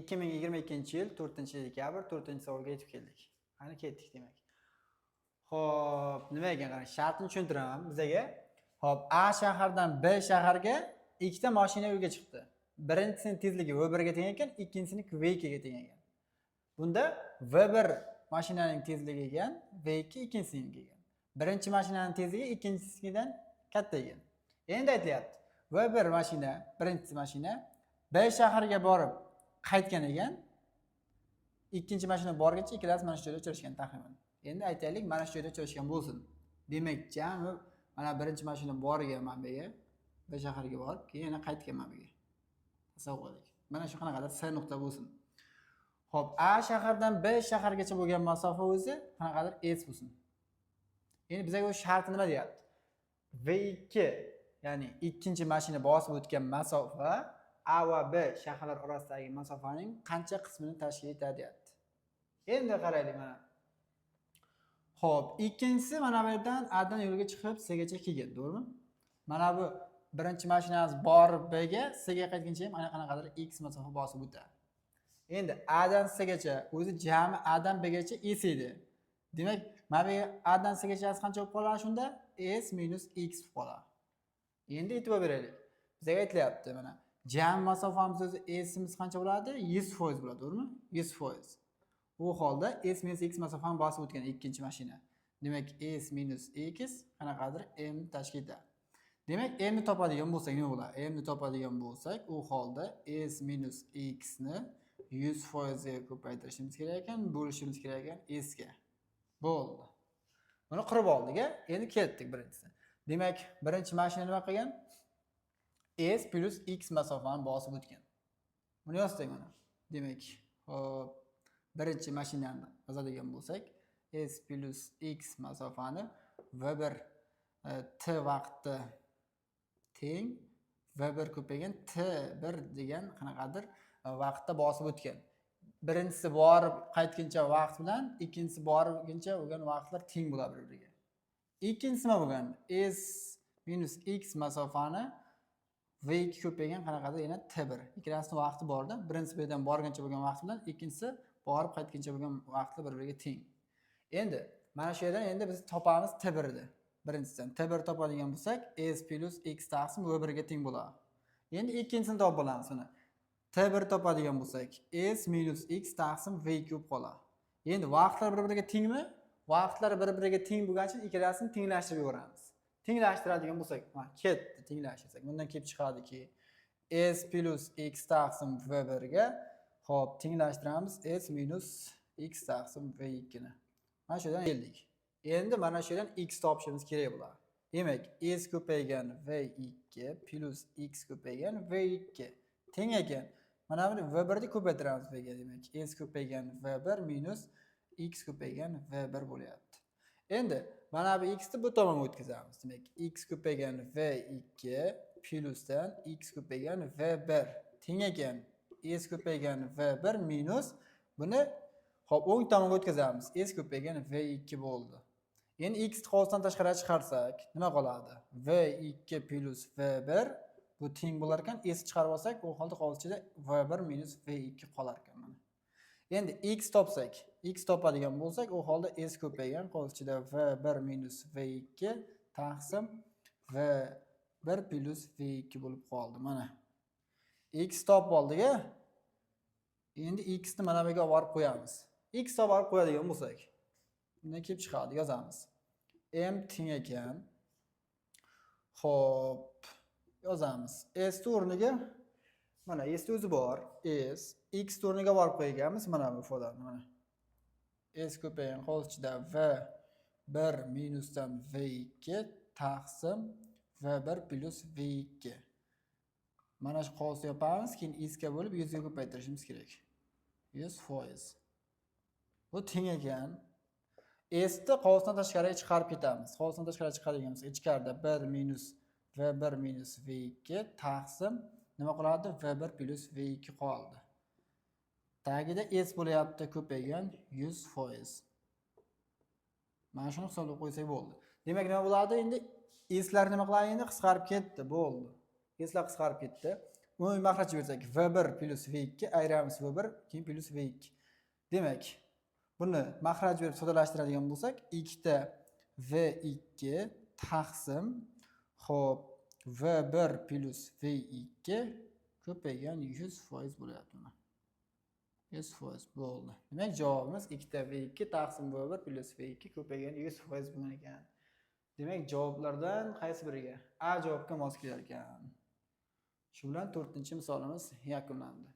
2022 yil 4 dekabr, 4 savolga yetib keldik. Qani, ketdik demak. Xo'p, nima ekan, qarang, shartni tushuntiraman bizaga. Xo'p, A shahardan B shaharga ikkita mashina yo'lga chiqdi. Birinchisining tezligi V1 ga teng ekan, ikkinchisiniki V2 ga teng ekan. Bunda V1 mashinaning tezligi ekan, V2 ikkinchisiniki ekan. Birinchi mashinaning tezligi ikkinchisidan katta ekan. Endi aytilyapti. V1 mashina, birinchisi mashina B shaharga borib qaytgan ekan. Ikkinchi mashina borguncha ikkalasi mana shu joyda uchrashgan taxminan. Endi aytaylik, mana shu joyda uchrashgan bo'lsin. Demak, jami mana birinchi mashina borgan mana bu yerga, B shaharga borib, keyin yana qaytgan mana bu yerga. Tasavvur qilaylik. Mana shu qanaqadir S nuqta bo'lsin. Xo'p, A shahardan B shahargacha bo'lgan masofa o'zi qanaqadir S bo'lsin. Endi bizga o'sha sharti nima deyapti? V2, ya'ni ikkinchi mashina bosib o'tgan masofa A va B shaharlar orasidagi masofaning qancha qismini tashkil etadi deyapti. Endi qaraylik mana. Xo'p, ikkinchisi mana bu yerdan A dan yo'lga chiqib C gacha kelgan, to'g'rimi? Mana bu birinchi mashinamiz borib B ga, C ga qaytguncha ham ana qanaqadir x masofa bosib o'tadi. Endi A dan C gacha o'zi jami A dan B gacha S edi. Demak, mana bu A dan C gacha qancha bo'lib qoladi shunda? S minus x bo'lib qoladi. Endi e'tibor beraylik. Bizga aytilyapti mana. Jami masofamiz o'zi S'imiz qancha bo'ladi? 100% bo'ladi, to'g'rimi? 100%. U holda S minus x masofani bosib o'tgan ikkinchi mashina. Demak, S minus x qanaqadir m tashkil etadi. Demak, m ni topadigan bo'lsak nima bo'ladi? M ni topadigan bo'lsak, u holda S minus x ni 100% ga ko'paytirishimiz kerak ekan, bo'lishimiz kerak ekan S ga. Bo'ldi. Buni qurib oldik, a? Endi ketdik birinchisi. Demak, birinchi mashina nima qilgan? S plus x masofani bosib o'tgan. Buni yozsak mana. Demak, hop, birinchi mashinani yozadigan bo'lsak, S plus x masofani V1 t vaqtda teng V1 ko'paygan T1 degan qanaqadir vaqtda bosib o'tgan. Birinchisi borib qaytguncha vaqt bilan ikkinchisi borguncha bo'lgan vaqtlar teng bo'ladi bir-biriga. Ikkinchisi nima bo'lgan? S minus x masofani V2 ko'paygan qanaqadir yana T1. Ikkalasini vaqti borda. Birinchisi bu yerdan borguncha bo'lgan vaqt bilan ikkinchisi borib qaytguncha bo'lgan vaqtlar bir-biriga teng. Endi mana shu yerdan endi biz topamiz T1 ni. Birinchisidan T1 topadigan bo'lsak, S plus x taqsim V1 ga teng bo'ladi. Endi ikkinchisini topib olamiz uni. T1 topadigan bo'lsak, S minus x taqsim V2 bo'lib qoladi. Endi vaqtlar bir-biriga tengmi? Vaqtlar bir-biriga teng bo'lgani uchun ikkalasini tenglashtirib yuboramiz. Tenglashtiradigan bo'lsak, mana ketdi, tenglashtirsak. Bundan kelib chiqadiki, S plus x taqsim V1 ga, hop, tenglashtiramiz S minus x taqsim V2 ni. Mana shu yerdan keldik. Endi mana shu yerdan x topishimiz kerak bo'ladi. Demak, S ko'paygan V2 plus x ko'paygan V2 teng ekan. Mana buni V1 ni ko'paytiramiz V ga, demak, S ko'paygan V1 minus x ko'paygan V1 bo'lyapti. Endi mana bu x ni bu tomonga o'tkazamiz. Demak, x ko'paygan V2 plusdan x ko'paygan V1 teng ekan S ko'paygan V1 minus buni, hop, o'ng tomonga o'tkazamiz. S ko'paygan V2 bo'ldi. Endi x ni qovusdan tashqari chiqarsak, nima qoladi? V2 plus V1 bu teng bo'lar ekan. S chiqarib olsak, u holda qovus ichida V1 minus V2 qolar ekan mana. Endi x topsak, x topadigan bo'lsak, u holda S ko'paygan qovus ichida V1 minus V2 taqsim V1 plus V2 bo'lib qoldi mana. X topib oldik a. Endi x ni mana bu yerga olib borib qo'yamiz. X olib borib qo'yadigan bo'lsak, bundan kelib chiqadi, yozamiz. M teng ekan. Xo'p, yozamiz. S o'rniga mana S o'zi bor. S x o'rniga borib qo'yganmiz mana bu ifodani mana. S ko'paygan qovus ichida V1 minusdan V2 taqsim V1 plus V2. Mana shu qovusni yopamiz, keyin s ga bo'lib 100 ga ko'paytirishimiz kerak. 100%. Bu teng ekan. S ni qovusdan tashqariga chiqarib ketamiz. Qovusdan tashqari chiqaradigan bo'lsak, ichkarida 1 minus V1 minus V2 taqsim nima qoladi? V1 plus V2 qoldi. Tagida S bo'lyapti ko'paygan 100%. Mana shuni hisoblab qo'ysak bo'ldi. Demak, nima bo'ladi endi? S'lar nima qiladi endi? Qisqarib ketdi, bo'ldi. S'lar qisqarib ketdi. Umumiy maxraj bersak, V1 plyus V2 ayiramiz V1, keyin plyus V2. Demak, buni maxraj berib soddalashtiradigan bo'lsak, ikkita V2 taqsim, xo'p, V1 plyus V2 ko'paygan 100% bo'lyapti buni. 100% bo'ldi. Demak, javobimiz ikkita V2 taqsim V1 plyus V2 ko'paygan 100% bo'lgan ekan. Demak, javoblardan qaysi biriga? A javobga mos kelar ekan. Shu bilan 4-misolimiz yakunlandi.